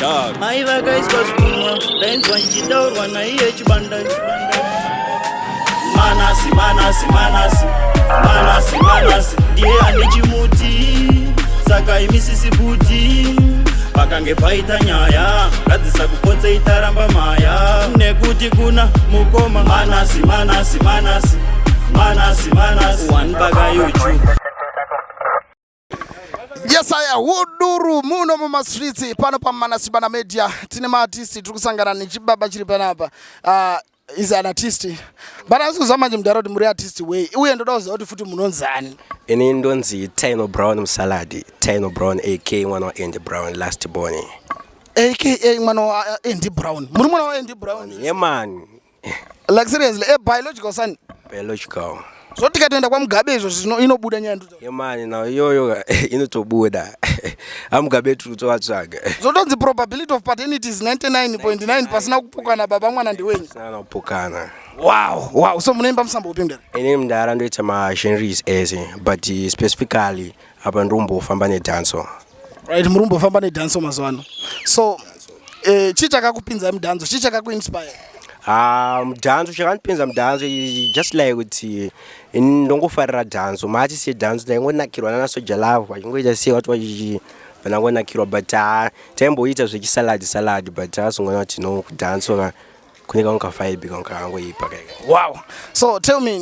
Dog. Mai vakaiswa zvigunwa, ndainzwa ndichitaurwa naiye Chibanda. Manasi, Manasi, Manasi, Manasi, Manasi ndiye ane chimuti, saka imisisi buti pakange paita nyaya ngadzisa kupotse itaramba maya nekuti kuna mukoma Manasi, Manasi, Manasi, Manasi, Manasi one paka YouTube. Yes, aya huduru muno mumastreets pano paManasibana Media. Tine maartist, tiri kusangana nechibaba chiri panapa. Is an artist, but asi kuziva manje mudhara kuti muri artist wei, uye ndoda kuziva kuti futi munonzani? Ini ndonzi Tino Brown Musaladi, Tino Brown aka mwana waAndy Brown, last born. Aka mwana waAndy Brown? Muri mwana waAndy Brown? Yeah man. Like seriously, a biological son? Biological. So tikatoenda kwaMugabe izvo zvino inobuda nyaya ndoto? Yeah man, now iyoyo inotobuda, aMugabe tiri kutovatsvaga. Zvotonzi probability of paternity is 99.9, pasina kupokana, baba mwana ndiwenyu. Sina kupokana. Wow. So munoimba musambo upi, mudhara? Ini mudhara ndoita magenres ese, but specifically apa ndombofamba nedancehall. Right, muri kumbofamba nedancehall mazuva ano. So chii chakakupinzai mudancehall? Chii chakakuinspire? Ah, mudancehall, chakandipinza mudancehall, just like kuti ini ndongofarira dancehall, maartist edancehall, ndaingonakirwa nana Soul Jah Love vachingoita sei, vati vachichi vanangonakirwa, but taimboita zvechisalad salad, but takazongoona kuti no, kudancehall kune kamwe kavibe kamwe kakangoipa kaika. Wow. So tell me,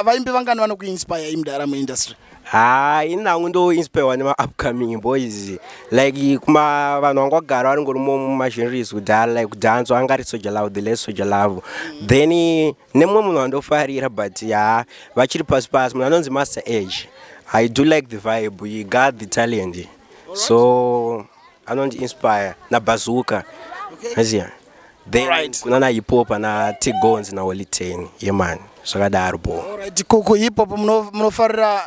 vaimbi vangani vanokuinspire imudhara muindustry? Ha, ini nangu ndoinspirwa nema-upcoming boys, like kuma vanhu vangogara vari ngori mumagenres kudhara, like kudancehall angari Soul Jah Love, the late Soul Jah Love, then nemumwe munhu wandofarira, but ya, vachiri pasi pasi, munhu anonzi Master Age. I do like the vibe, he got the talent, so anondi-inspire naBazuka, aziya, then kuna na hip hop ana Tigons na Holy Ten. Yeah man, zvakadaro bo. Alright, kuku hip hop munofarira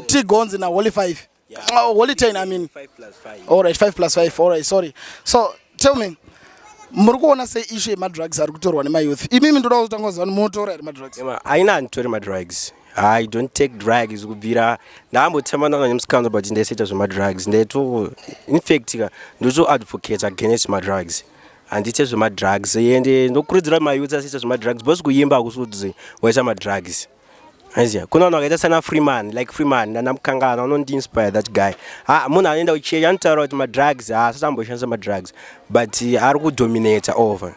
T Gonz na Holy 5? Oh, Holy 10, I mean. 5 plus 5. Alright, 5 plus 5. Alright, sorry. So tell me, muri kuona sei issue yemadrugs ari kutorwa nemayouth? Imimi ndoda kutanga kuziva kuti munotora here madrugs? Aina, handitori madrugs. I don't take drugs. Kubvira ndambotambanana nemusikanzo, but ndaisaita zvemadrugs. Ndaito, infact ka, ndotoadvocate against madrugs. Handiite zvemadrugs, ende ndokurudzira mayouth asaita zvemadrugs, because kuimba hakusi kuti waita madrugs. Aiziya, kuna vanhu vakaita sana Freeman, like Freeman ndanamukangana, anondiinspire that guy. Ha, munhu anoenda kuchechi anotaura kuti madrugs haasati amboshandisa madrugs, but ari kudominata over,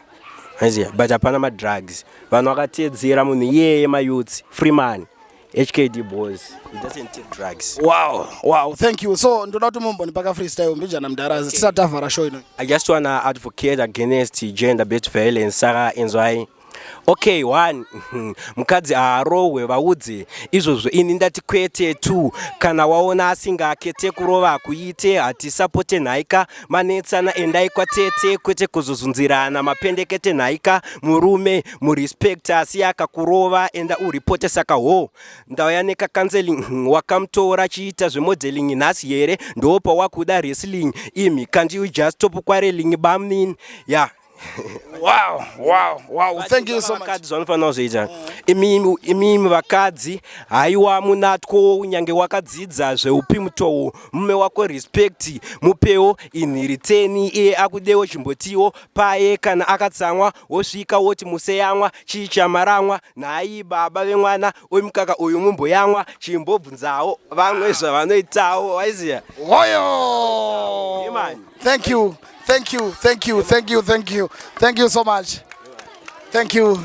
aiziya, but hapana madrugs. Vanhu vakateedzera munhu iyeye, mayouths, Freeman HKD Boys, he doesn't take drugs. Wow, thank you. So ndoda kuti mumbonipaka freestyle mbijana, mudhara, tisati tavhara show ino. I just wanna advocate against gender based violence, saka inzwai. Okay, one, mukadzi haarohwe, vaudze izvozvo, ini ndati kwete. Two, kana waona asingakete kurova kuite, hatisapote nhaika. Manetsana, endai kwatete, kwete kuzozunzirana mapendekete nhaika. Murume murespect, asi akakurova enda uripote. Saka ho, ndauya nekacounseling. Wakamutora chiita zvemodeling, nhasi here ndopa wakuda wrestling? Imi, can't you just stop quarreling, bamnini? Yeah. Wow, thank you so much. Vakadzi zvanofanira kuzoita, imimi, imimi vakadzi, haiwa munatwo, unyange wakadzidza zveupimutowo, mume wako respect mupewo, inhiriteni iye akudewo, chimbotiwo paye kana akatsamwa, wosvika woti museyamwa, chii chamaramwa nhai baba vemwana uyu? Mukaka uyu mumboyamwa, chimbobvunzawo vamwe zvavanoitawo, waiziya. Hoyo. Yeah, man. Thank you, thank you, thank you, thank you, thank you, thank you so much. Thank you.